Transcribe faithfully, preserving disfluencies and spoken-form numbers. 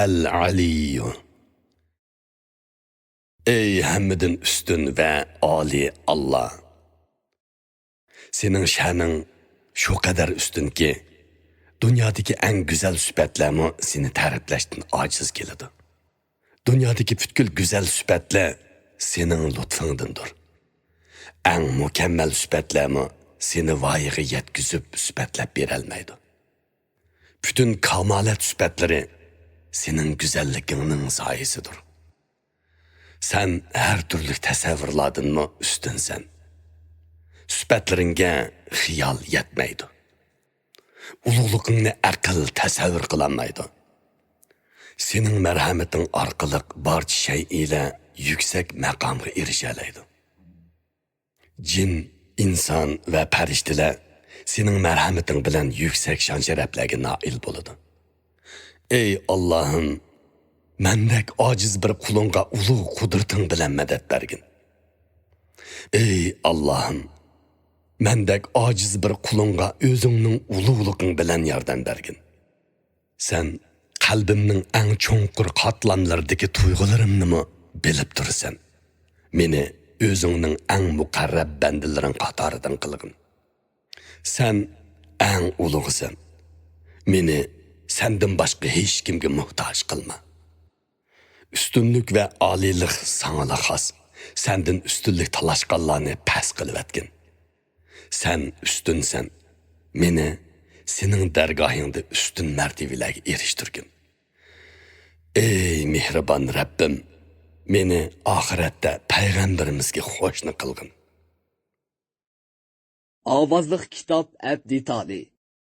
ئەل ئەلىييۇ. ئەي ھەممىدىن ئۈستۈن ۋە ئالىي ئاللا! سېنىڭ شەنىڭ شۇ قەدەر ئۈستۈنكى، دۇنيادىكى ئەڭ گۈزەل سۈپەتلەرمۇ سېنى تەرىپلەشتىن ئاجىز كېلىدۇ. دۇنيادىكى پۈتكۈل گۈزەل سۈپەتلەر سېنىڭ لۇتپۇڭدىندۇر. ئەڭ مۇكەممەل سۈپەتلەرمۇ سېنى ۋايىغا يەتكۈزۈپ سۈپەتلەپ بېرەلمەيدۇ. پۈتۈن كامالەت سۈپەتلىرى سېنىڭ گۈزەللىكىڭنىڭ سايىسىدۇر. سەن ھەر تۈرلۈك تەسەۋۋۇرلاردىنمۇ ئۈستۈنسەن. سۈپەتلىرىڭگە خىيال يەتمەيدۇ. ئۇلۇغلۇقۇڭنى ئەقىل تەسەۋۋۇر قىلالمايدۇ. سېنىڭ مەرھەمىتىڭ ئارقىلىق بارچە شەيئىلەر يۈكسەك مەقامغا ئېرىشەلەيدۇ. جىن، ئىنسان ۋە پەرىشتىلەر سېنىڭ مەرھەمىتىڭ بىلەن يۈكسەك شان-شەرەپلەرگە نائىل بولىدۇ. ئەي ئاللاھىم، مەندەك ئاجىز بىر قۇلۇڭغا ئۇلۇغ قۇدرىتىڭ بىلەن مەدەت بەرگىن. ئەي ئاللاھىم، مەندەك ئاجىز بىر قۇلۇڭغا ئۆزۈڭنىڭ ئۇلۇغلۇقۇڭ بىلەن ياردەم بەرگىن. سەن قەلبىمنىڭ ئەڭ چوڭقۇر قاتلاملىرىدىكى تۇيغۇلىرىمنىمۇ بىلىپ تۇرىسەن. مېنى ئۆزۈڭنىڭ ئەڭ مۇقەررەب بەندىلىرىڭ قاتارىدىن قىلغىن. سەن ئەڭ ئۇلۇغسەن. مېنى سەندىن باشقا ھېچكىمگە موھتاج قىلما. ئۈستۈنلۈك ۋە ئالىيلىق ساڭىلا خاس. سەندىن ئۈستۈنلۈك تالاشقانلارنى پەس قىلىۋەتكىن. سەن ئۈستۈنسەن. مېنى سېنىڭ دەرگاھىڭدا ئۈستۈن مەرتىۋىلەرگە ئېرىشتۈرگىن. ئەي مېھرىبان رەببىم، مېنى ئاخىرەتتە پەيغەمبىرىمىزگە قوشنا قىلغىن. ئاۋازلىق كىتاب ئەپ دېتالى.